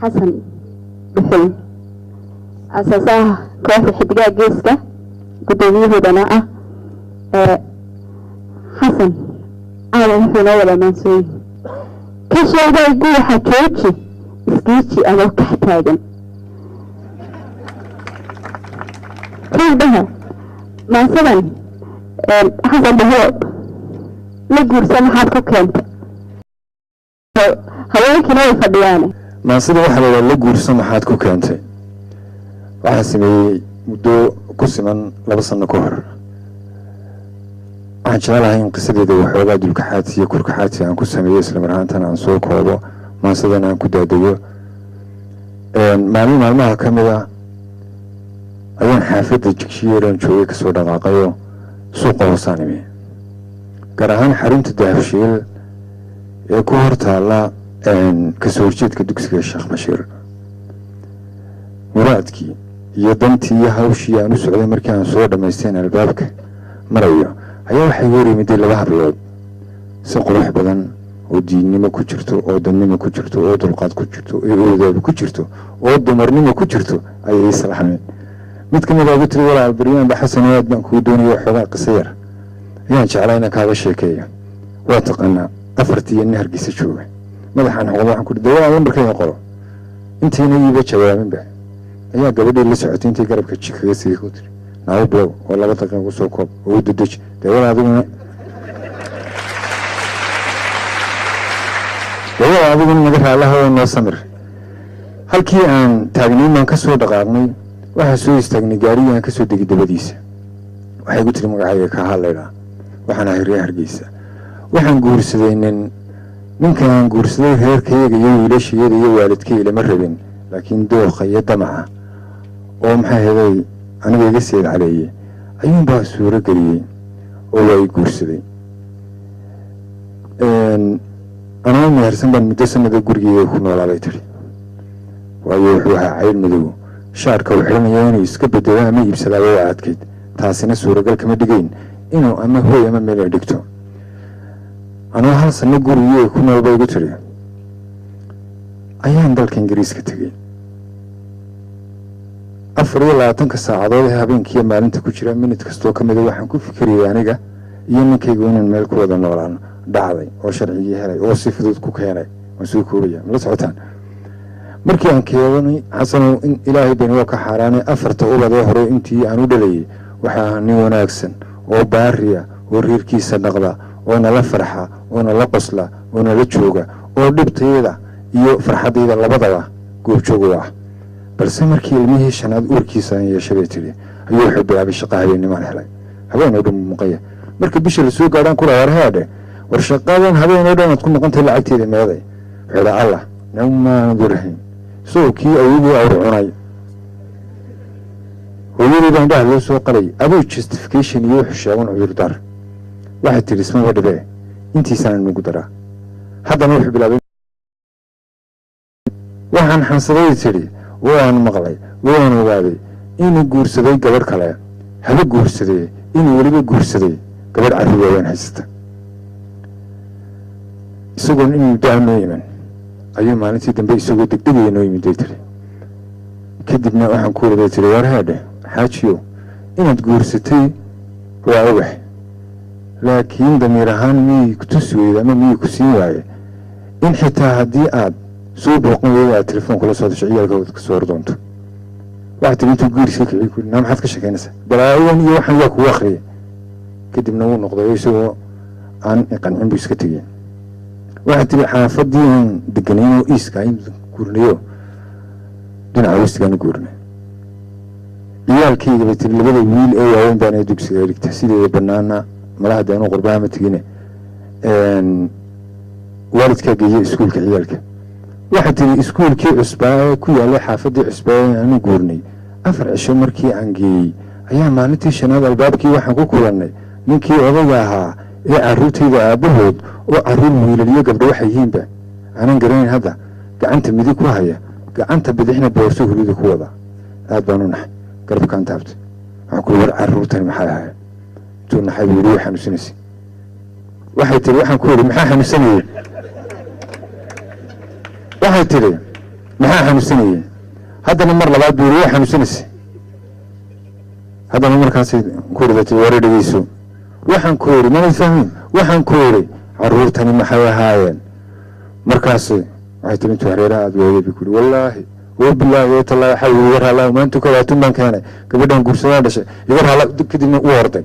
Xasan Dhuxul, asaasaha kooxda Xidigaha Geeska, guddoomiyahoodana ah. Xasan caawa wuxuu noo wadaa maansooyin ka sheegay guuxa jooji isgiiji adoo kax taagan. Kowdhaha maansadan, Xasan Dhuxulo, la guursa maxaad ku keentay? Haweenkiina way fadhiyaane. Maansida waxaa la yidhaha La Guurso Maxaad Ku Keentay. Waxaan sameeyey muddo ku siman 2 sano ka hor. Waxaan jecelahay in qisadeeda waxoogaa dulkaxaadsi iyo kurkaxaadsi aan ku sameeyo, isla mar ahaantana aan soo koobo maansadana aan ku daadayo. Maalin maalmaha ka mid a ayaan xaafadda Jigjiyeeran joogay kasoo dhaqaaqayo, suuqa hoosaan imi, gaar ahaan xarunta Dahabshiil ee ku hor taalla kasoo horjeedka dugsiga Sheekh Bashiir. Muraadkii iyo dantii iyo hawshii aan u socday markii aan soo dhammaysteyn albaabka marayo ayaa waxay hor yimiday laba hablood, si qurux badan oo diinnimo ku jirto oo dadnimo ku jirto oo dulqaad ku jirto oo oodaaba ku jirto oo dumarnimo ku jirto ayay ii salaameen. Mid ka mid a ugu tiri: "Walaal, baryaanba Xasan aad baan kuu doonaya, waxoogaa qiso yar ayaan jeclaa inaan kaaga sheekeeyo. Waa taqaanaa afartii iyo nin Hargeysa jooga." Madaxaan xoqdo, waxaan ku dawaa lambarkayga qoro. Intayna iiba jawaabinba ayaa gabadhii la socotay intay garabka jikaga sigay ku tiri: "Naabo bilow oo 2 daqiiqa kusoo koob oo u dedeji." Dee walaal adiguna naga raalaha oo noo samir. Halkii aan taagnayn baan ka soo dhaqaaqnay, waxaan soo istaagnay gaarigii aan kasoo degay dabadiisa. Waxay ku tiri: "Magacayga Kaahaa laydhaa, waxaan ahay reer Hargeysa. Waxaan guursaday nin. Ninkan aan guursaday reerkayaga iyo wiilashayada iyo waalidkay lama rabin, laakiin dooqa iyo damaca oo maxaa helay aniga iga seed caleeyey ayuunbaa suuro geliyey oo waa i guursaday. Anoo mehersan baan muddo sanada gurigeyga ku noolaa," bay tiri, "waayo wuxuu ahaa cayl madow, shaarka uu xidhanayo inuu iska bedelo ama iibsadaaba waa adkayd. Taasina suuragal kama dhigayn inuu ama hooy ama meel ay dhigto. Anoo hal sano gurigeyga ku nool," bay igu tiri, "ayaan dalka Ingiriiska tegey. 24-ka saacadood ee habeenkiiyo maalinta ku jira, minid kastoo ka mida waxaan ku fikirayay aniga iyo ninkaygu inaan meel ku wada noolaano. Dhacday oo sharcigii helay oo si fudud ku keenay. Waan soo koobaya, mala socotaan? Markii aan keenay, Xasanow, in Ilaahay bani waa ka xaaraanay, afarta ubad ee hore intii aan u dhalayay waxaa ahaa nin wanaagsan oo baariya oo reerkiisa dhaqda oo nala farxa oo nala qosla oo nala jooga oo dhibtayda iyo farxaddayda labadaba goobjoog u ah. Balse markii ilmihii shanaad uurkiisa aan yeeshay," bay tidhi, "ayuu wuxuu bilaabay shaqa habeennimaan helay. Habeen oo dhan buu maqanya. Marka bisha lasoo gaadhaan kula war heedhe, war shaqadan habeen oo dhan aad ku maqantahay lacagteeda meeday? Wuxuu idhi: Allah namaanad warhayn, isagoo kii awogii awr cunay hooyadii baan indhaha loo soo qalay." Aduu justification iyo wuxuu sheegan cudurdaar. Waxay tidhi: "Ismaba dhibee, intiisaan inagu daraa. Haddana wuxuu bilaabay. Waxaan xansaday," tidhi, "waan maqlay, waan ogaaday inuu guursaday gabadh kale. Haba guursadee, inuu weliba guursaday gabadh carruur waaweyn haysata. Isagoon in muddo noo iman ayuu maalintii dambe isagoo degdegaya noo yimid," bay tiri. "Kadibna waxaan ku wari," bay tiri, "war heedhe xaajiyo, inaad guursatay waa ogax, laakiin damiir ahaan miyay ku tusi weyda ama miyay ku siin waaye in xitaa haddii aad soo booqan weyda aad telefoon kula soo dasho ciyaalkooda kasoo hor doonto?" Waxaa tiri: "Intuu geeriska kiciy ku naa, maxaad ka shekeynaysaa? Balaayadan iyo waxaan yaa kugu akhriyay? Kadibna wuu noqday oo isagoo aan iqancin buu iska tegey." Waxaa tiri: "Xaafadii aan deganayn oo iiska in guurnayo, dhinaca westigaan u guurnay. Ciyaalkayga," bay tiri, "labada wiil ee waaweyn baan dugsiga dhigta. Sideeda banaana malaha dee anuu qurbaha ma tegine, waalidkaa geeya iskuulka ciyaalka." Waxaa tiri: "Iskuulkii cusbaa ee ku yaalay xaafadii cusbaa ee aanu guurnay, 4 cisho markii aan geeyey ayaa maalintii shanaad albaabkii waxaan ku kulannay ninkii odayga ahaa ee carruurtayda aabbahood, oo carruur wiilal iyo gabdho waxay yihiinba aanan garanayn hadda gacanta midig ku haya, gacanta bidixna boorso hurida ku wada. Aad baan u naxay, garabkaan taabtay. Waxaan ku war, carruurtani maxay ahaayeen? Intuu naxay buu yidhi, way xanuunsanaysay." Waxay tiri, waxaan ku yidhi maxaa xanuunsanayey? Waxay tidhi maxaa xanuunsanayey? Haddana mar labaad buu yidhi waa xanuunsanaysa. Haddana markaasay ku ridatay, wara dhegeyso, waxaan ku yidhi manay fahmin, waxaan ku yidhi carruurtani maxay ahaayeen? Markaas waxay tiri intuu hareeraha aad weegay buu ku yidhi wallaahi oo bilaahi oo tallaahi waxaa iga raallaa maanta koowaatun baan keenay gabadhan guursadaan dhashay iga raallaa. Kadibna u orday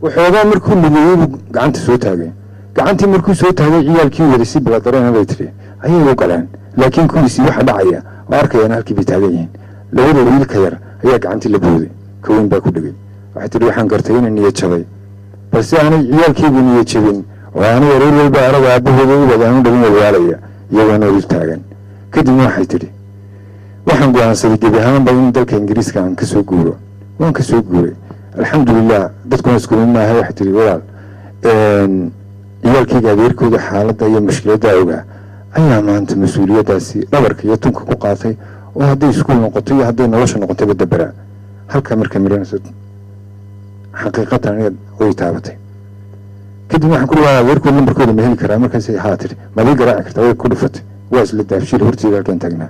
waxoogaa, markuu lugeeyey buu gacanta soo taagay. Gacantii markuu soo taagay ciyaalkii waday si biladareena bay tiri ayay u galeen, laakiin kuwiisii waxa dhacaya oo arkayaan halkii bay taagan yihiin. Labada wiilka yar ayaa gacantii la booday, ka weyn baa ku dhegay. Waxay tihi waxaan gartay inay niyad jabay, balse aanay ciyaalkaygu niyad jabin oo aanay aroor walba araga aabahooda ubad aanu dhalin walwaalaya iyagoona dul taagan. Kadibna waxay tidhi waxaan go'aansaday gebi ahaanba in dalka Ingiriiska aan kasoo guuro. Waan kasoo guuray, alxamdulilah. Dadkuna isku mid maaha. Waxay tihi walaal, ciyaalkayga adeerkooda xaaladda iyo mushkiladda ogaa ayaa maanta mas-uuliyaddaasi dhabarka iyo tunka ku qaatay, oo hadday iskuul noqoto iyo hadday nolosha noqotayba daberaa. Halkaa markaa miranayso xaqiiqatan aniga way taabatay. Kadib waxaan ku dhawaada adeerkood lambarkooda ma heli karaa? Markaasay haa tiri, madii garaaci kartaa? Way ku dhufatay, waa isla Dahabshiil horteeda halkaan taagnaa.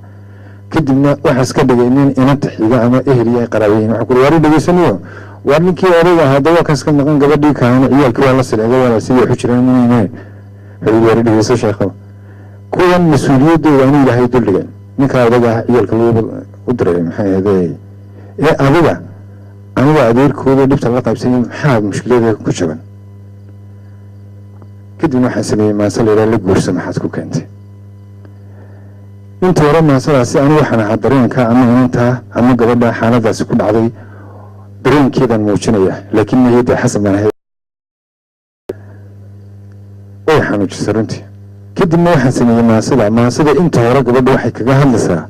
Kadibna waxaa iska dhigay nin inanta xiga ama ehel iyo ay qaraabayihin. Waxaan ku waar dhegeysanayo, waar ninkii odayga ahaa dawaa kaas ka maqan, gabadhii kaana ciyaalkii waa la silcday, waa la sidii waxu jiraan inayne. Wuxuu waar dhegeyso sheekho, kuwan mas-uuliyaddooda anu Ilaahay duldhigay ninka odaga ah ciyaalka lagu u diray maxay ahayd ee adiga aniga adeerkooda dhibta la qaybsanyay, maxaa mushkilada ku jaban? Kadibna waxaan sameeyey maanse la yidhaha la guursa maxaad ku keentay. Inta hore maansadaasi anigu waxaan ahaa dareenka ama inantaa ama gabadha xaaladaasi ku dhacday dareenkeedaan muujinaya, laakiin niyadda Xasan baan ahay, way xanuujisay runtii. Kadibna waxaan sameeyey maansada. Maansada inta hore gabadha waxay kaga hadlaysaa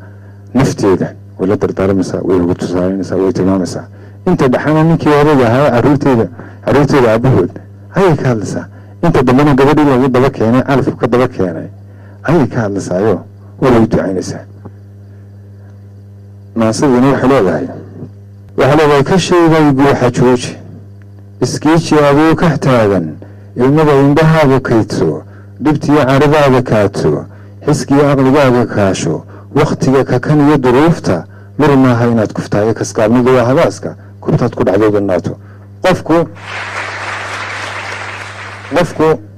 nafteeda, way la dardaarmaysaa, way ugu tusaalinaysaa, way tilmaamaysaa. Inta dhexana ninkii odayga ahaa carruurteeda aabahood ayay ka hadlaysaa. Inta dambena gabadhii lagu daba keenay, calafku ka daba keenay ayay ka hadlaysaayo waa lagu ducaynaysaa. Maansadina waxay leedahay ka sheegay guuxa jooji iskiiji aduu ka taagan, ilmada indhahaaga kaydso, dhibtiyo cadhadaada kaadso, xiskiyo aqligaaga kaasho, wakhtiga kakan iyo duruufta mar maaha inaad kuftaayo, kaskaabnidu waa habaaska kubtaad ku dhacdooda naato. Qofku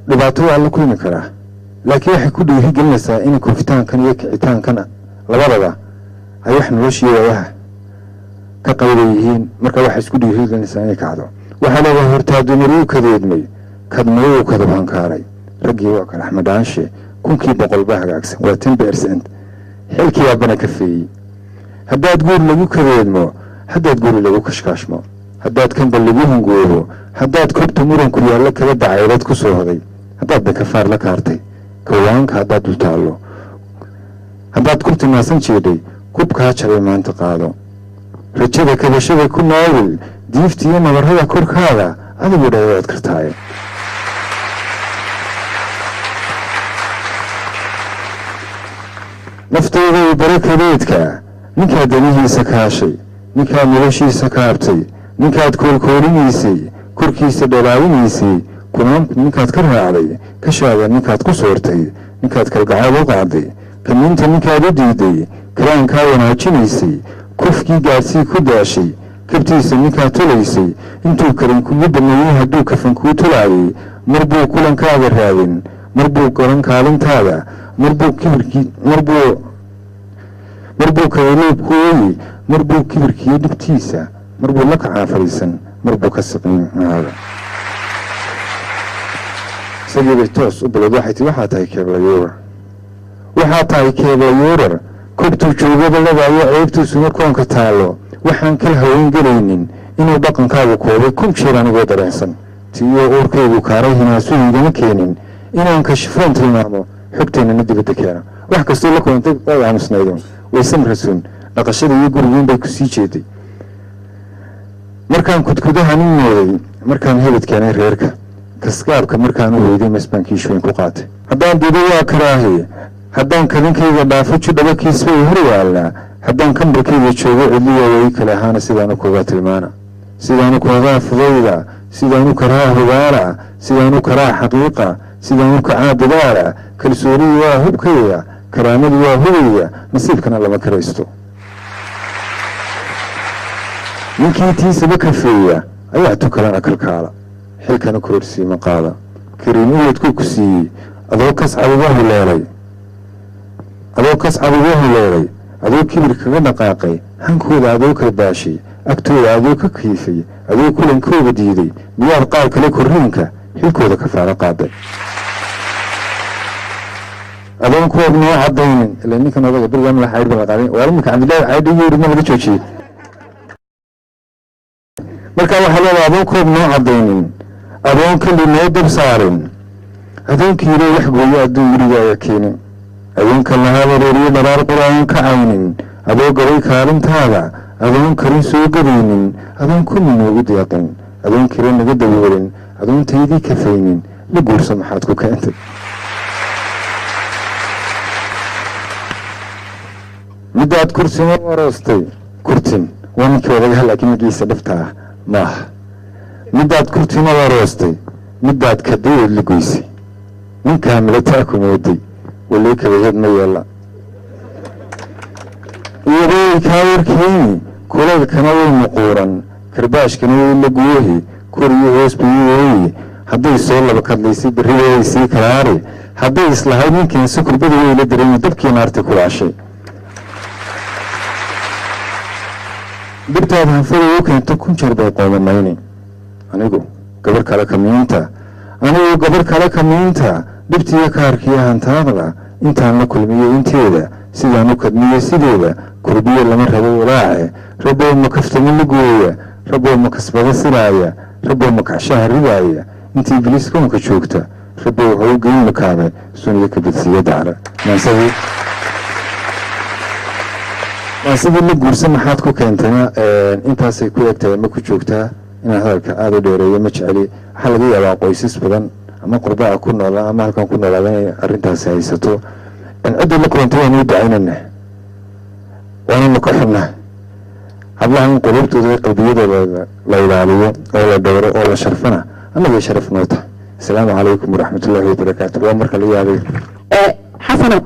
dhibaato waa la kulmi karaa, laakiin waxay ku dhiirigelinaysaa in kufitaankan iyo kicitaankan labadaba ay wax noloshii waayaha ka qayba yihiin. Marka waxay isku dhiirigelinaysaa inay kacdo. Waxaa leedahay hortaa dumaruu kadeedmay, kadmayuu kadabhankaaray, raggii waa kala axmedhaanshe, 1000kii 100 baa hagaagsan, waa 10%, xilkii aabbana ka feeyey. Haddaad guur lagu kadeedmo, haddaad guri lagu kashkaashmo, haddaad kamba lagu hungoobo, haddaad kobta muranku yaallo kala dacaylad ku soo hoday, haddaad dakafaar la kaartay kawaanka, haddaad dul taallo, haddaad kubta naasan jeedhay, kubkaa jabay maanta qaado, rajada kabashada ku naawil, diifta iyo nabarrada korkaada adigu dhawaad kartaaye. Naftooda u bare kadeedka ninkaad danihiisa kaashay, ninkaad noloshiisa kaabtay, ninkaad koolkoolinaysay, korkiisa dhalaawinaysay, kumaanku ninkaad ka raacday, kashaada ninkaad ku soortay, ninkaad kalgacayl u qaaday, kamiinta ninkaad u diiday, kalaankaa wanaajinaysay, kufkii gaadsii ku daashay, kabtiisa ninkaad tolaysay, intuu karin kugu baneeyey, hadduu kafan kuu tolaayay, mar buu kulankaaga raadin, mar buu garan kaalintaada, marbuu kibirkii marbuu kayluub ku ooyi, mar buu kibirkiiyo dhibtiisa, mar buu la kacaa fadhiisan, mar buu ka siqinaaga. Isagii bay toos u bilowd. Waxay tii waxaa tahay keeblayuurar, waxaa tahay keeblayuurar, kobtuu joogaba labaayo, ceebtiisuna koonka taallo, waxaan kala haween gelaynin inuu dhaqankaagu koobay 1000 jeer anigoo dareensan, tiiyoo uurkaygu kaaray, hinaasuhu igama keenin inaan kashifoon tilmaamo xogteennana dibadda keeno. Wax kastoo la kulantay way aamusnaydun, way samrasuun, dhaqashada iyo guriguun bay ku sii jeeday. Markaan kudkudahan u mooday, markaan hebed keenay reerka, kaskaabka markaan u hoyday, masbaan kiishweyn ku qaatay. Haddaan dido waa karaahiye, haddaan kadinkayga dhaafo jidhaba kiisbay hor yaallaa, haddaan kambarkayga joogo cidliya way kale ahaana, sidaanu koogaa tilmaana, sidaanu koogaa fudayda, Sidaan u karaa hubaala, sidaan u karaa xaqiiqa, sidaan u kacaa dadaala. Kalsoonidu waa hubkayga, karaamadu waa hubaya, nasiibkana lama karaysto. Ninkii tiisaba kafeeya ayaa tukalana kalkaala, xilkana kororsiima qaada. Kariim uwadkuu ku siiyey adoo kascad uga huleelay, adoo kascad uga huleelay, adoo kibir kaga dhaqaaqay hankooda, adoo karbaashay agtooda, adoo ka kiifay, adoo kulankooda diiday, miyaad qaar kale korriinka xilkooda kafaalo qaaday? Adoon kuwaad noo cadaynin ila ninkan odaga berigaa madaxa caydh baa la qaaday. Waa iminka Cabdillahi Caydh igu yidhi ma laga joojiyey. Marka waxaa leedahay, adoon koob noo cadaynin, adoon kali noo dab saarin, adoon kiilo wax gooyo adduun gurigaaga keenin, adoonka lahaa wareeriyo dharaar qura oon kacaynin, adoo gabay kaalintaada, adoon karin soo gadaynin, adoon kumi noogu deeqin, adoon kiro naga daboolin, adoon taydii kafaynin, la guurso maxaad ku keentay? Middaad kursin u aroostay, kurtin waa ninkii odagaha, laakiin magiisa dhabta ah maaha. Middaad kurtin u aroostay, middaad kadeed la goysay, ninkaa milataa ku mooday, walii kabaheed ma yeela. Iyadoo kaa warkeeni kulaylkana way muquuran, karbaashkana way la goohi, koriyo hoos bay ooyi. Hadday soo laba kadlaysay, berri way sii kalaari. Hadday islahayd ninkeense, kurbada way la dareemi dabkii naarta kulaashay. Dhibtaad hanfada u keento kun jeer bay qoomamayni. Anigu gabar kale kamiinta, anigu gabar kale kamiinta, dhibtiiyo kaarkiyo hantaaqda intaan la kulmiyo inteeda, sidaan u kadmiyo sideeda, kurbiyo lama rabo walaace. Rabow ma kaftamo la gooya, rabow ma kasbado silaaya, rabow ma kacshaha ridaaya, intii ibliis koonka joogta rabow ha u geyn makaabe suniyo kabadsiiyo dacra. Maansadii la guursa maxaad ku keentayna intaasay ku egtahay ama ku joogtaa. Inaan hadalka aada u dheereeyo ma jeceli. Waxaa laga yaabaa qoysas badan ama qurbaa ku noolaa ama halkan ku noolaada inay arrintaasi haysato. Cidda la kulantay waanu u ducaynana, waananu ka xubnaa. Hablahan in quluubtooda iyo qalbiyadooda la ilaaliyo oo la dhowro oo la sharfana annagay sharaf noo tahay. Asalaamu calaykum waraxmatullaahi wabarakaatu. Waa marka laga yaabay. Xasano,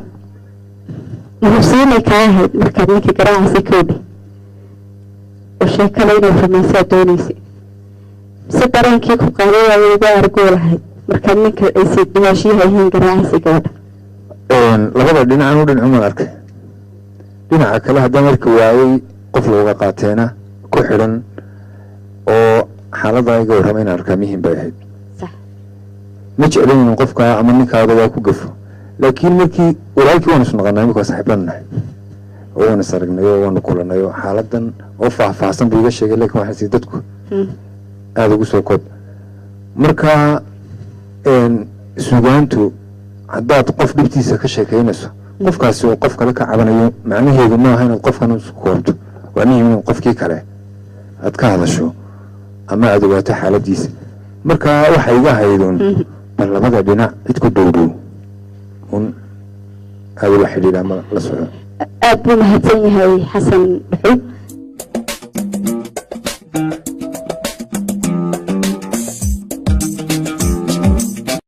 mahubsiinay kaa ahayd markaad ninkii garaacaysay koodhi oo sheekada inaad rumaysaa doonaysay, mise dareenkii ku qaaday waayay uga argoo lahayd markaad ninka aysa dhimaashiyaha yihiin garaacaysay gabadha? Labada dhinacan u dhinacumaan arkay. Dhinaca kale haddaan arki waayey qof looga qaateena ku xidhan oo xaaladdaa iga warrama inaan arkaa muhim bay ahayd. Ma jeclin inuu qofkaa ama ninkaa odagaa ku gafo, laakiin markii walaalkii waanu isnaqanaa, imika waa saaxiibaan nahay oo waanu is aragnay oo waanu kulanay oo xaaladan oo faahfaahsan buu iga sheegay, lakin waxaan sii dadku aada ugu soo koob. Marka sugaantu haddaad qof dhibtiisa ka sheekaynayso, qofkaasi oo qof kale ka cabanayo, macnaheedu maaha inaad qofkan isku koobto. Waa muhim inaad qofkii kale aad ka hadasho ama aada ogaato xaaladiisa. Marka waxa iga haydun bal labada dhinac cid ku dhow dhow un aada ula xidhiidha ama la soco. Aada buu mahadsan yahay Xasan Dhuxul.